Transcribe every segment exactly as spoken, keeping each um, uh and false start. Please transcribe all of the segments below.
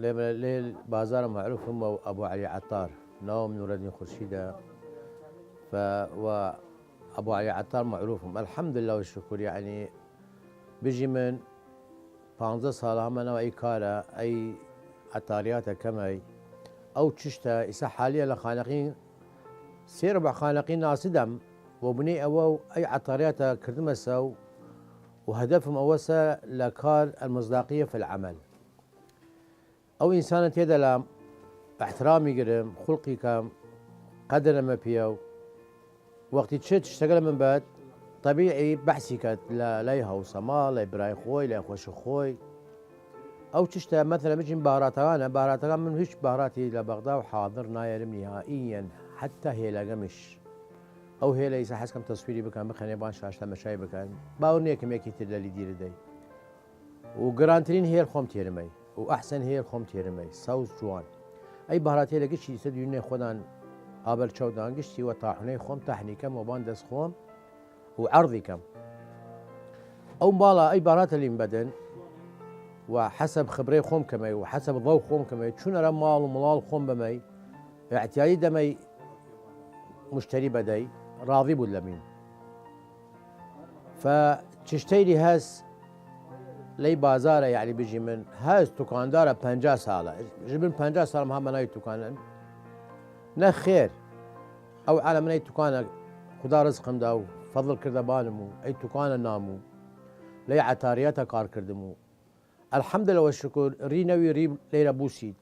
لە، لە بازارە معروفم و ئەبو عەلی عەتار. ناوم نورەدین خورشیدە. ف-، و ئەبو عەلی عەتار معروفم. الحمدلله و شکر، یعنی، بژی من پانزە ساڵە هەمەنەوە ئەی کارە، ئەی عەتاریاتە کەمەی. ئەو چشتە ئیسە حالیە لە خانەقین، سێ ربع خانەقین ناسدەم، و بنەی ئەوە و ئەی عەتاریاتە کردمەسە و، و هەدەفم ئەوەسە لە کار المصداقیە فی العمل. ئەو ئینسانە تێدەلام، ئەحترامی گرم، خولقی کەم، قەدرەمە پیەو. وەختی چ چشتەگە لە من بەد، طبیعی بەحسی کەت لە لای هاوسەما، لای برای خۆی، لای خوەش خۆی. ئەو چشتە، مەسەلەن، بچین باراتەوانە، باراتەکان من هیچ باراتی لە بەغدا و حاضر نایەرم نهائیاً، حتی هێلەگەمیش. ئەو هێلە ئیسە حەز کەم تەسویری بکەن، بخەنێ بان شاش تەمەشای بکەن. باور نیەکم یەکی تر لەلی دیردەی. و گرانترین هێل خۆم تێرمەی، و ئەحسن هێل خۆم تێرمەی، سەوز جوان. ئەی باراتێ لە گشتی سە دوینێ خۆدان ئابەر چەودان گشتی وە تاحونەی خۆم تەحنی کەم وە بان دەس خۆم و عەرضی کەم. ئەو باڵا ئەی باراتە لیم بەدن و حەسەب خبرەی خۆم کەمەی و حەسەب ضەو خۆم کەمەی، چون ئەرا ماڵ و مڵاڵ خۆم بەمەی، احتیاجی دەمەی مشتری بەدەی، راضی بود لەمین. فا چشتەیلی هەس لەی بازارە، یعنی بژی من هەس توکاندارە پەنجا ساڵە. ژ بن پەنجا ساڵم هەم بەناوی توکانن. نە خێر. ئەو عالەم منەی توکانە خودا رزقم دا و فەضل کردە بانم و ئەی توکانە نام و لەی عەتاریاتە کار کردم و الحمدلله و شکر ری نەوی ری لەیرە بوسید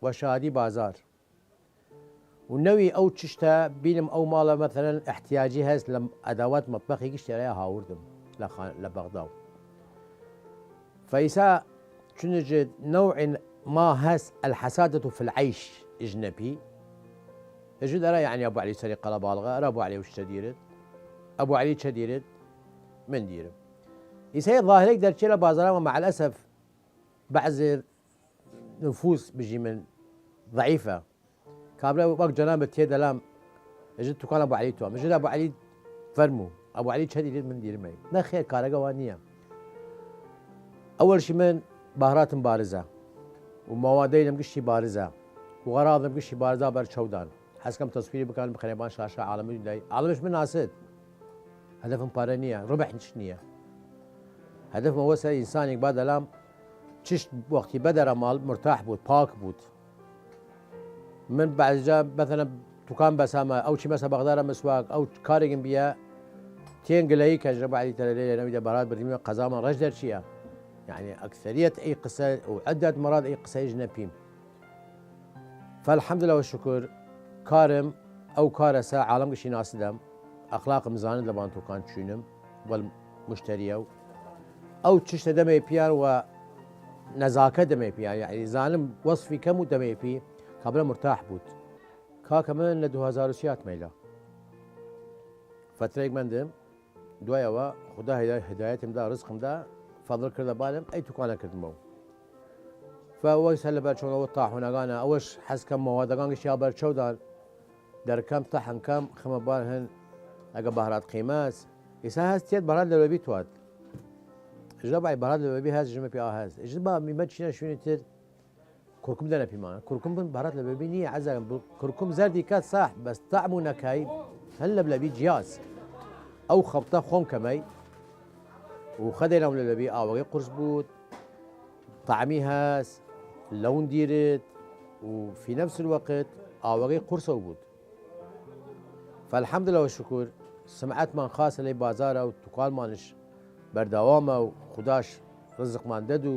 و شادی بازار. و نەوی ئەو چشتە بینم ئەو ماڵە مەسەلەن احتیاجی هەس لە ئەداوات مەتبەخی گشتی ئەریا هاوردم لە خان-، لە بەغدا و فەیسا چونجد نوع ما هەس الحسادة في العيش ئژنەپی. ئژد ئەرا یعنی ئەبو عەلی سەری قەڵەباڵغە، ئەرا ئەبو عەلی وشتە دیرد، ئەبو عەلی چە دیرد، من دیرم. ئیسە یە ظاهرێک دەرچێ لە بازارا و مع الأسف بعض نفوس بژی من ضعیفە. کابرا وەک جەنابت تێ دەلام، ئژد توکان ئەبو عەلی توام، ئژد ئەبو عەلی فەرموو، ئەبو عەلی چە دیرێت من دیرمەی. نە خێر، کارەگە وان نییە. ئەوەلشی من بەهراتم بارزە و مەوادەیلم گشتی بارزە و غەراضم گشتی بارزە بەر چەودان. حەز کەم تەسویری بکەن بخەنێ بان شاشە عالەمی دای. عالەمش من ناسد. هەدەفم پارە نییە، ربح هیچ نییە. هەدەفم ئەوەسە ئینسانێک با دەلام چشت وەختی بەدەرە ماڵ مرتاح بود، پاک بود. من بعضی جا مەسەلەن توکان بەسامە، ئەو چی مەسە بەغدارە مسواک، ئەو کارێکم بیە تێن گلەیی کەژە بعضی تەلەلێ لە نەوی دەبارات بردیمە قەزامان ڕەش دەرچیە. یعنی ئەکثریت ئی قسە و عدت مرات ئی قسەیش نەپیم. فالحمدلله و شکر کارم ئەو کارەسە عالەم گشتی ناسدەم، ئەخلاقم زانن لەبان توکان چوینم وەل مشتریە و ئەو چشتە دەمەی پیان و نەزاکە دەمەی پیان، یعنی زانم وەسفی کەم و دەمەی پی کابرا مرتاح بود. کاکە من لە دو هەزار و سێ هاتمەیلا. فترەیگ مەندم، دوایەوە خودا هدا-، هدایەتم دا، رزقم دا، فەضل کردە بانم، ئەی توکانە کردمەو. فەوەی سەر لە بەرچەونەوە تاحونەگانە، ئەوەش حەز کەم مەوادەگان گشتیا بەرچەودان، دەرکەم تەحن کەم، خمە بان هن، ئەگە بەهرات قیمەس. ئیسا هەست تێت بەهرات لەوەبی توات. ژە بای بەهرات لەوەبی هەست، ژمە پیا هەست. ژە با میمە چینە شوێنی تر، کورکم دەنە پیمانە. کورکم بن بارات لە بەبی نییە، عەزەگەم ب-، کورکم زەردی کات ساح، بەس طعم و نەکای هەن لە بلەبی جیاز. ئەو خەبتە خۆم کەمەی و خەدەی ناو لە بەبی ئاوەگەی قورس بود، طعمی هەس، لەون دیرت و فی نفس الوقت ئاوەگەی قورسەو بود. فالحمدلله و شکر سمعەتمان خاسە لەی بازارە و توکانمانش بەردەوامە و خوداش رزقمان دەد و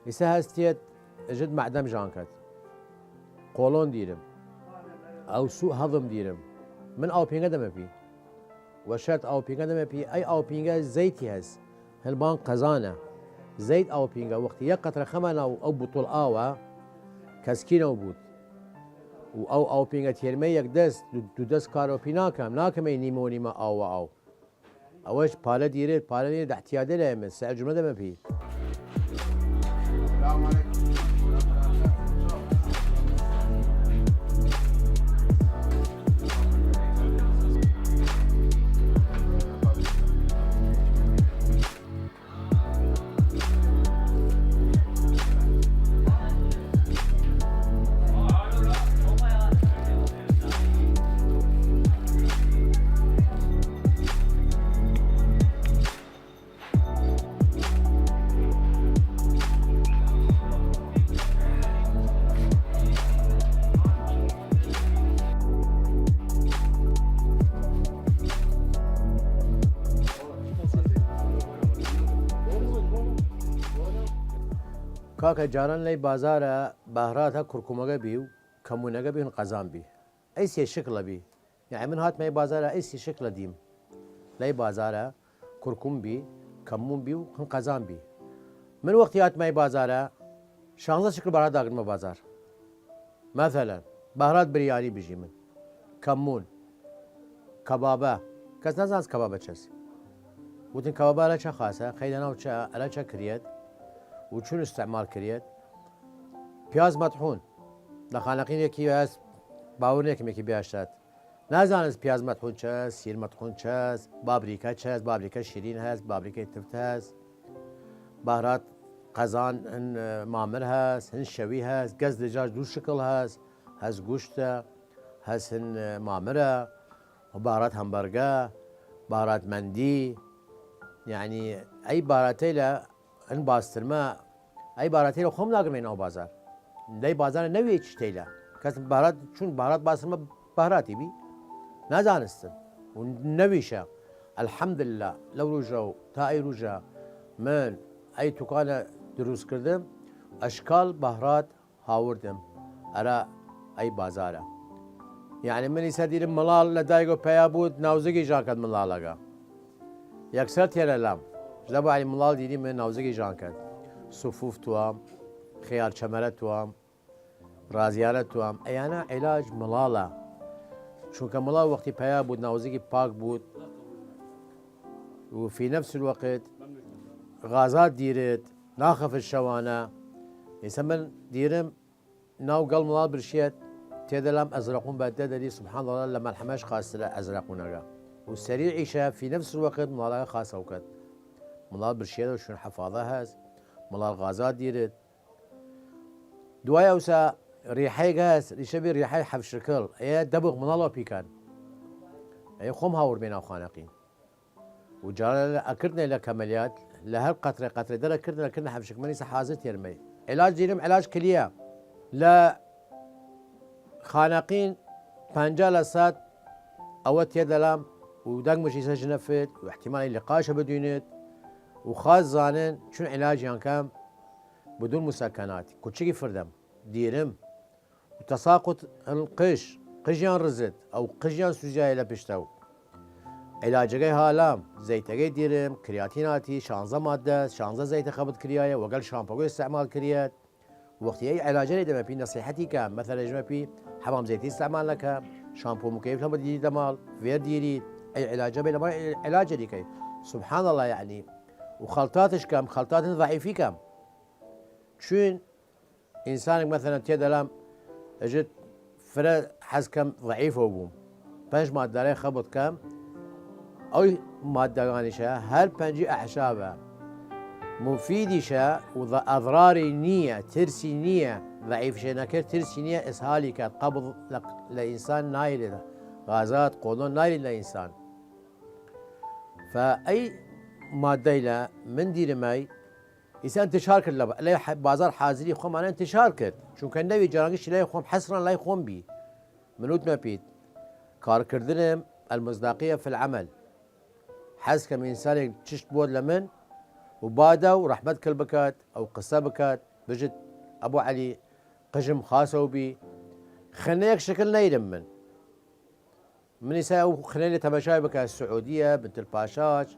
ئیسە هەستیەت ژد مەعدەم ژان کەت. قۆڵۆن دیرم. ئەو سوو هەڵم دیرم. من ئاوپینگە دەمە پی. وە شەرت ئاوپینگە دەمە پی، ئەی ئاوپینگە زەیتی هەس. هەلبان قەزانە. زەیت ئاوپینگە وەختی یەک قەترە خەمە ناو ئەو بوتڵ ئاوە کەسکینەو بود. و ئەو ئاوپینگە تێرمە یەک دەست، دو، دو دەست کارۆ پی ناکەم، ناکەمەی نیمە و نیمە ئاوە ئاو. ئەوەش پالە دیرێت، پالە نیە دەحتیادە لە ئێمە، سەر جملە دەمە پی. کاکە جاران لەی بازارە بەهرات هە کورکومەگە بی و کەموونەگە بی هن قەزان بی. ئەی سێ شکڵە بی. یەعنی من هاتمە ئی بازارە ئەی سێ شکڵە دیم. لەی بازارە کورکوم بی، کەموون بی و هن قەزان بی. من وەختی هاتمە ئی بازارە شانزە شکڵ بەهرات داگرمە بازار. مەسەلەن بەهرات بریانی بژی من، کەموون، کەبابە. کەس نەزانس کەبابە چەس. وتن کەبابە ئەرە چە خاسە، خەیدە ناو چە، ئەرە چە کریەت و چون استعمال کریەت. پیاز مەتحون. لە خانەقین یەکی هەس، باور نەکەم یەکی بیاشتات نازانس پیاز مەتحون چەس، سیر مەتحون چەس، بابریکە چەس، بابریکە شیرین هەس، بابریکەی تفت هەس. بەهرات قەزان هن مامر هەس، هن شەوی هەس، گەز دجاج دو شکڵ هەس، هەس گوشتە، هەس هن مامرە، و بەهرات هەمبەرگە، بەهرات مەندی. یەعنی ئەی بەهراتەیلە هن باسترمە، ئەی بەهراتەیلە خوەم داگرمە ناو بازار. لەی بازارە نەویە چیتەیلە. کەس بەهرات، چون بەهرات باسترمە بەهراتی بی نازانستن و نەویشە. الحمدللە لەو رووژە و تا ئەی رووژە من ئەی توکانە دروس کردم، ئەشکال بەهرات هاوردم ئەرا ئەی بازارە. یەعنی من ئیسە دیرم مڵاڵ لە دایگەو پەیا بوود، ناوزگی ژان کەد مڵاڵەگە. یەکسەر تێرە لام. ژە بە عەلی مڵاڵ دیری من ناوزگی ژان کەد. سفوف توام، خیار چەمەرە توام، رازیانە توام. ئەیانە علاج مڵاڵە. چونکە مڵاڵ وەختی پەیا بوود، ناوزگی پاک بوود. و فی نفس الوقت غازات دیرت، ناخەفت شەوانە. ئیسە من دیرم ناو گەڵ مڵاڵ برشیەت، تێدەلام ئەزرەقون بەدە دەری، سبحان اللە، لە مەلحەمەش خاسترە ئەزرەقونەگە. و سەریعیشە فی نفس الوقت مڵاڵەگە خاسەو کەد. مڵاڵ برشیەتەو شون حەفاڵە هەس، مڵاڵ غازات دیرت. دوای ئەوسا ریحەیگ هەس، ریشە بی ریحەی حەفشکڵ، ئەیە دەبغ مڵاڵەوە پیکان. ئەیە خوەم هاوردمێ ناو خانەقین. و جارە لە ئەکردنێ لە کەمەلیات، لە هەر قەترێ قەترێ دەرەکردن، ئەکردن حەفشک منیسە حازر تێرمەی. علاج دیرم، علاج کلیە. لە خانەقین پەنجا لە سەد ئەوە تێدەلام و دەنگ مشیسە ژنەفت و احتمالی لقاشە بدوینێت و خاص زانن چون علاجیان کەم بدون مسکنات. کوچکی فردم دیرم و تساقط القش، قژیان رزت، ئەو قژیان سوزیایە لە پشتەو. علاجەگەی هالام، زەیتەگەی دیرم، کریاتیناتی، شانزە مادە، شانزە زەیتە خەبت کریایە، وەگەل شامپۆگەی استعمال کریەت. وەختی ئەی علاجەی دەمە پی نەسیحەتی کەم، مەسەلەن ژمە پی حەمام زەیتی استعمال نەکەم، شامپۆ مکەیف لەمە دیری دەماڵ، فێر دیریت، ئەی علاجە بێ لەمە علاجە دیکەی. سبحان الله یەعنی. و خەڵتاتش کەم، خەڵتاتن ضعیفی کەم. چون ئینسانێک مەسەلەن تێدەلام ئەژێت فرە حەز کەم ضعیفەو بووم، پەنج ماددارەی خەبت کەم، ئەو ماددەگانیشە هەر پەنجی ئەعشابە، مفیدیشە و ئەضراری نییە، ترسی نییە، ضعیفشێ نەکرد، ترسی نییە، ئسهالی کەد، قەبض لە، لە ئینسان نایرێت، غازات قۆڵۆن نایرێت لە ئینسان. فە ئەی ماددەیلە من دیرمەی ئیسە انتشار کرد لە، لە ح-، بازار حازری خوەمانە انتشار کرد. چونکە نەوی جارانگیش لای خوەم حەسران لای خوەم بی. من وتمە پیت، کارکردنم المصداقیە فی العمل. حەز کەم ئینسانێک چشت بۆت لە من و بادە و رەحمەت کل بکات، ئەو قسە بکات، بژت ئەبو عەلی قژم خاسەو بی. خنەیەک شکل نەیرم من. من ئیسە ئەو خنەی لە تەمەشای بکە، سعودیە، بنت الپاشاچ،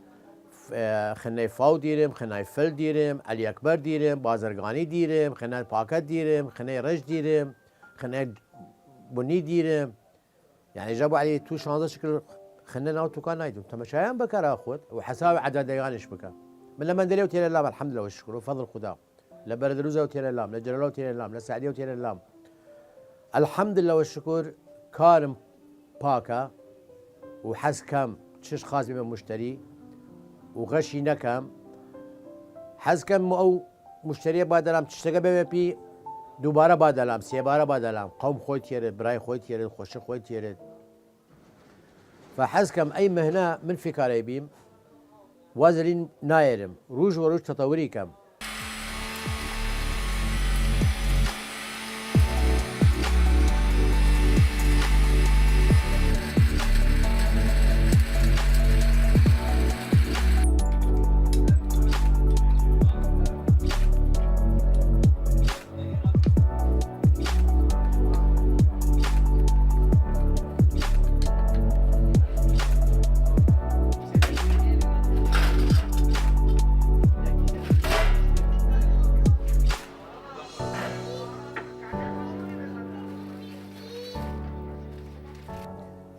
ف-، خنەی فاو دیرم، خنای فل دیرم، عەلی ئەکبەر دیرم، بازرگانی دیرم، خنای پاکەت دیرم، خنەی ڕەش دیرم، خنای بنی دیرم. یعنی، جا بۆ عەلی تو شانزە شکل خنە ناو توکان نایدم. تەمەشایان بکەرا خود و حساب عددەگانش بکە. من لە مەندەلیەو تێرە لام، الحمدلله و شکر و فضل خدا. لە بەرەدروزەو تێرە لام، لە جەلەلەو تێرە لام، لە سەعدیەو تێرە لام. الحمدلله و شکر کارم پاکە و حەز کەم چش خاس بێ مشتری و غەشی نەکەم. حەز کەم ئەو مشتریە بادەلام، چشتەکە بێ پی دووبارە بادەلام، سێبارە بادەلام. قەوم خۆی تێرێت، برای خۆی تێرێت، خۆشی خۆی تێرێت. فە حەز کەم ئەی مەهنە من فیکارەی بیم، وازلین نایرم، روژ وە روژ تەتەوری کەم.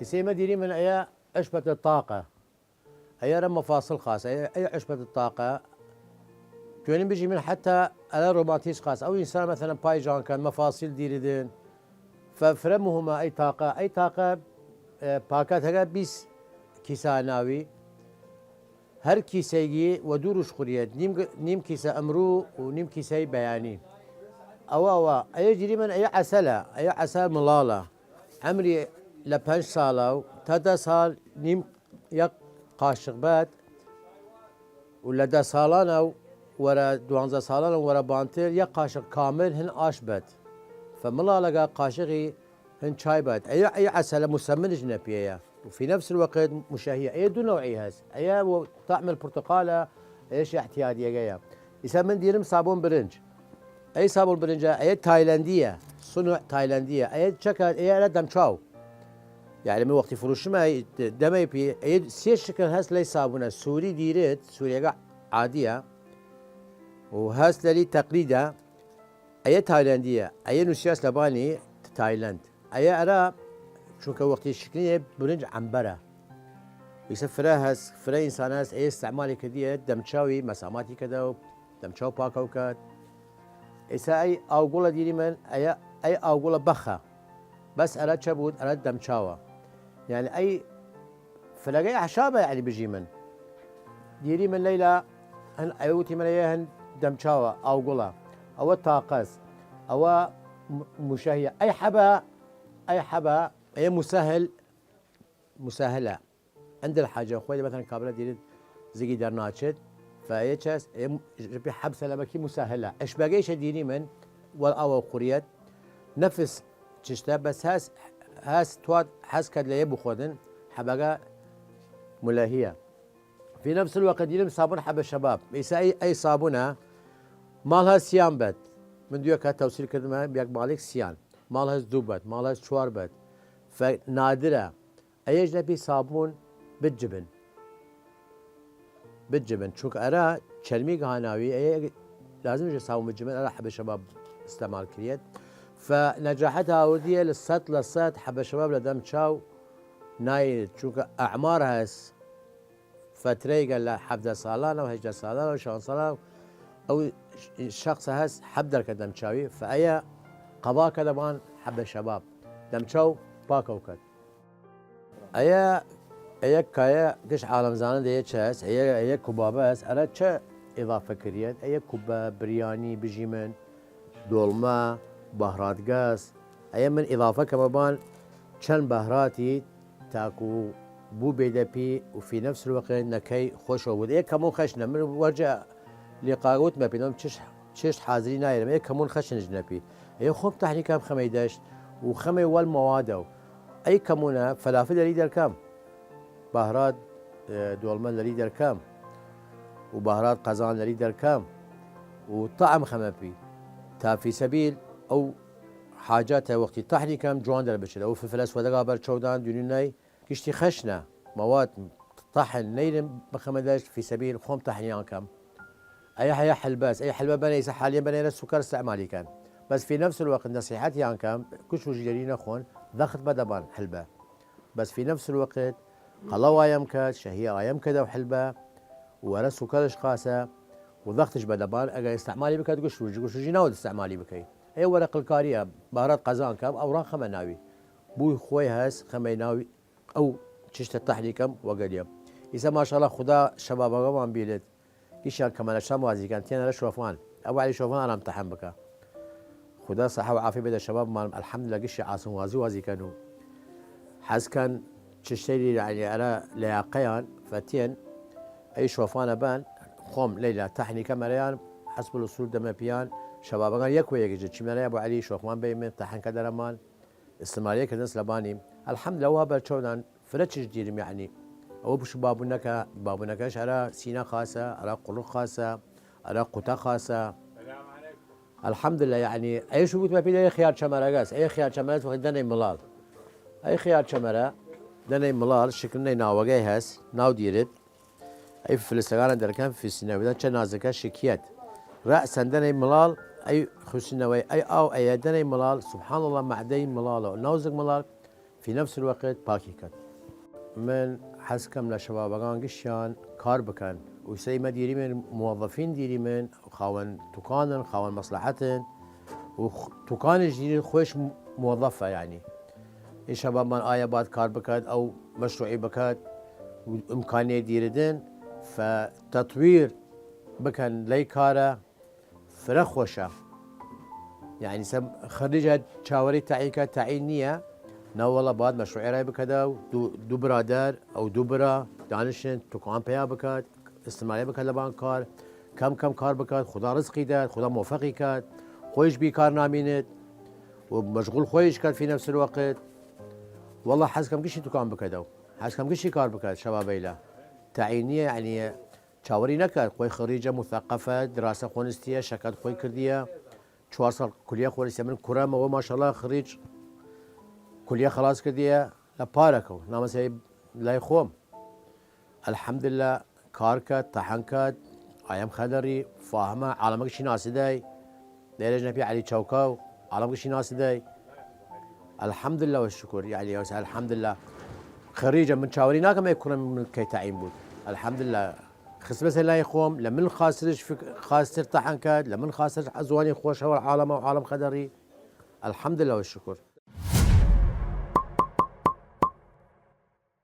ئیسە ئیمە دیریمن ئەیە عشبەت تاقە. ئەیە ئەرا مەفاسڵ خاس، ئەیە، ئەیە عشبەت تاقە. دوێنی بژیمن حەتا ئەرا روماتیسم خاس. ئەو ئنسان مەسەلەن پایژان کەن، مەفاسیل دیریدن. فە فرە مهمە ئەی تاقە. ئەی تاقە، ئێ، پاکەتەگە بیست کیسە ناوی. هەر کیسەیگی وە دو رووژ خوریەێد، نیم، نیم کیسە ئمڕوو و نیم کیسەی بەیانی. ئەوە، ئەوە، ئەیە دیریمن ئەیە عەسەلە، ئەیە عەسەل مڵاڵە. عەمری لە پەنج ساڵە و تا دە ساڵ نیم یەک قاشق بەێد و لە دە ساڵانە و وەرە دوانزە ساڵانە و وەرە بانتر یەک قاشق کامل هن ئاش بەێد. فە مڵاڵەگە قاشقی هن چای بەێد. ئەیە، ئەی عەسەلە مسمنش نەپیەیە. و فی نفس الوقت مشهیە. ئەیە دو نەوعی هەس. ئەیە وە طعم البرتقالە، ئەیەش اعتیادیەگەیە. ئیسە من دیرم سابون برنج. ئەی سابون برنجە، ئەیە تایلەندیە. صنع تایلەندیە. ئەیە چەکە، ئەیە ئەرا دەمچاو. یعنی من وەختی فروشمە دەمەی پی، ئەیە سێ شکل هەس لەی سابونە. سوری دیرت، سوریەگە عادیە. و هەس لەلی تەقلیدە. ئەیە تایلەندیە، ئەیە نووسیاس لەبانی تایلەند. ئەیە ئەرا، چونکە وەختی شکنیە برنج عەمبەرە. ئیسە فرە هەس، فرە ئنسان هەس، ئەیە استعمالی کردیە، دەمچاوی مەساماتی کەدە و دەمچاو پاکەو کەد. ئیسە ئەی ئاوگوڵە دیریمن، ئەیە، ئەی ئاوگوڵە بەخە. بەس ئەرا چە بود؟ ئەرا دەمچاوە. یعنی ئەی فرەگەی ئەعشابە، یعنی بژیمن. دیریمن لەیلا هن، ئەوتی منە یە هن دەمچاوە، ئاوگوڵە. ئەوە تاقەس. ئەوە م-، مشهیە. ئەی حەبە، ئەی حەبە، ئەیە مسهل، مسهلە. عند الحاجە خوەی، مەسەلەن کابرا دیرت زگی دەرناچێت، فەیە چەس، ئەیە م-، ژپی حەب سەلەمەکی مسهلە. ئەشبەگەیشە دیریمن، وەڵ ئاوە خوریەت، نەفس چشتە، بەس هەس، هەس تواد حەز کەد لە یە بخوەدن، حەبەگە ملهیە. فی نفس الوقت دیرم سابون حەبە شەباب. ئیسە ئەی، ئەی سابونە ماڵ هەس سیان بەێد. من دوێ کە تەوسیل کردمە، بیاک ماڵیک سیان. ماڵ هەس دو بەێد، ماڵ هەس چوار بەێد. فە نادرە. ئەیەش نەپی سابون بجبن. بجبن. چونکە ئەرا چەرمیگ هاناوی، ئەیە لازم ژە سابون بجبن، ئەرا حەبە شەباب استعمال کریەت. فە نەجاحەت هاوردیە لە سەد لە سەد حەبە شەباب لە دەم چاو نایرد. چونکە ئەعمار هەس، فترەیگە لە حەڤدە ساڵانە و هەژدە ساڵانە و شانزە ساڵانە و ئەو شخصە هەس حەب دەرکە دەم چاوی، فە ئەیە قەبا کە دەبان حەبە شەباب. دەم چاو پاکەو کەد. ئەیە، ئەیە کایە گشت عالەم زانن دەیە چەس، ئەیە، ئەیە کوبابەس، ئەرا چە ئضافە کریەت؟ ئەیە کوبە، بریانی، بژیمن، دۆڵمە، بەهراتگەس. ئەیە من ئضافە کەمە بان چەن بەهراتی تاکو بوو بێدەپی و فی نفس الوقت نەکەی خوەشەو بود. ئەیە کەمون خەشنە، من وەرجە لقاگوت مەپی، دەم چشت، چشت حاضری نایرم، ئەیە کەمون خەشنش نەپی. ئەیە خوەم تەحنی کەم خەمەی دەشت و خەمەی وەل مەوادەو. ئەی کەمونە فەلافل لەلی دەرکەم. بەهرات، ئێ، دۆڵمە لەلی دەرکەم و بەهرات قەزان لەلی دەرکەم و طعم خەمەپی. تا فی سەبیل ئەو حاجاتە وەختی تەحنی کەم جوان دەربچێت. ئەو فلفل ئەسوەدەگا بەر چەودان دونی نای گشتی خەشنە. مەواد طحن نەیرم بخەمە دەشت فی سەبیل خوەم تەحنیان کەم. ئەی هەیە حلبەس، ئەی حلبە بەنەیسە حالیە بەنەیرە سوکەر استعمالی کەن. بەس فی نفس الوقت نەسیحەتیان کەم، گوش و ژیری نەخۆن، زەخت بەدەبان حلبە. بەس فی نفس الوقت قەڵەو ئایم کەد، شەهی ئایم کەدەو حلبە، وەرە سوکەرش خاسە، و زەختش بەدەبان، ئەگەر استعمالی بکەد گوش و ژی، گوش و ژی ناود استعمالی بکەی. ئەی وەرە قلکاریە، بارات قەزان کەم، ئەو ڕان خەمە ناوی. بوی خوەی هەس، خەمەی ناوی، ئەو چشتە تەحنی کەم وەگەریە. ئیسە ماشاءاللە خودا شەبابەگەمان بیلێت. گیشیان کەمەرەشان وازی کەن، تیەنە لە شۆفان. ئەبو عەلی شۆفان ئەرام تەحەن بکە. خودا سەحە و عافی بێدە شەبابمان، ئەلحەمدولە گشی عاسم وازی وازی کەن و حەز کەن چشتەیلی یعنی ئەرا لەیاقەیان فەتیەن ئەی شۆفانە بان خوەم لەیلا تەحنی کەمەرەیان حەسب الأصول دەمە پیان شەبابەگان یەک وە یەک جە چیمەرە ئەبو عەلی شۆفان بەیمێ تەحەن کە دەرەمان استعمالیە کردنس لەبانی. ئەلحەمدولە وە بەرچەودان فرە چش دیرم یعنی. ئەوە بش بابونەکە، بابونەکەش ئەرا سینە خاسە، ئەرا قوڵق خاسە، ئەرا قوتە خاسە. ئەلحەمدولە یعنی ئەیش وتمە پیدە خیار چەمەرەگەس، ئەی خیار چەمەرەس وەخت دەنەی مڵاڵ. ئەی خیار چەمەرە دەنەی مڵاڵ شکلنەی ناوەگەی هەس، ناو دیرت. ئەی فلسەگانە دەرکەن فیسینەوەدان چە نازکە شکیەت. رەسەن دەنەی مڵاڵ، ئەی خوسینەوەی ئەی ئاو ئەیە دەنەی مڵاڵ، سبحان الله مەعدەی مڵاڵە و ناوزک مڵاڵ فی نفس الوقت پاکی کەد. من حەز کەم لە شەبابەگان گشتیان کار بکەن، و سەیمە دیریمن موەظەفین دیریمن، خاوەن توکانن، خاوەن مەسلەحەتن، و خ- توکانش دیرین خوەش موەظەفە. یعنی، ئی شەبابمان ئایا باد کار بکات، ئەو مەشروعی بکات، و ئیمکانیە دیردن، فە تەطویر بکەن لەی کارە، فرە خوەشە. یعنی، سە خەریجە چاوەری تەعین کە تەعین نییە، نە وەڵا باد مەشروعی رای بکەدە، و دوو دوو برادەر، ئەو دوو برا دانشن توکان پیا بکات، ئستمراری بکات لەبان کار، کەم کەم کار بکات، خودا رزقی داد، خودا موفقی کات، خوەیش بیکار نامینێت، و مەشغول خوەیش کات فی نەفس الوەقت. وەڵا حەز کەم گشتی توکان بکەدە، و حەز کەم گشتی کار بکات شەبابەیلە. تەعین نییە، یعنی، چاوەری نەکات، خوەی خەریجە موثەقەفە، دراسە خوەنستیە، شەکەت خوەی کردیە، چوار ساڵ کولیە خوەنستیە. من کورەمە وە ماشەڵا خەریج کولیە خەڵاس کردیە، لە پارەکەو نامەسەی لای خوەم. الحمدللە، کار کات، تەحەن کات، ئایەم خەدەڕی، فاهمە، عالەمەگشی ناسیدای، دەیرەژ نەپی عەلی چەوکاو، عالەمەگشی ناسیدای. الحمدللە و شکر، یعنی، الحمدللە. خەریجە من چاوەری ناکەم، ئەی کورەم من کەی تەعین بوود. الحمدللە، خسمەسە لای خوەم، لە من خاسترش فک- خاستر تەحەن کات، لە من خاستر زوانی خوەشە وە عالەمە و عالەم خەدەڕی. الحمدللە و شکر.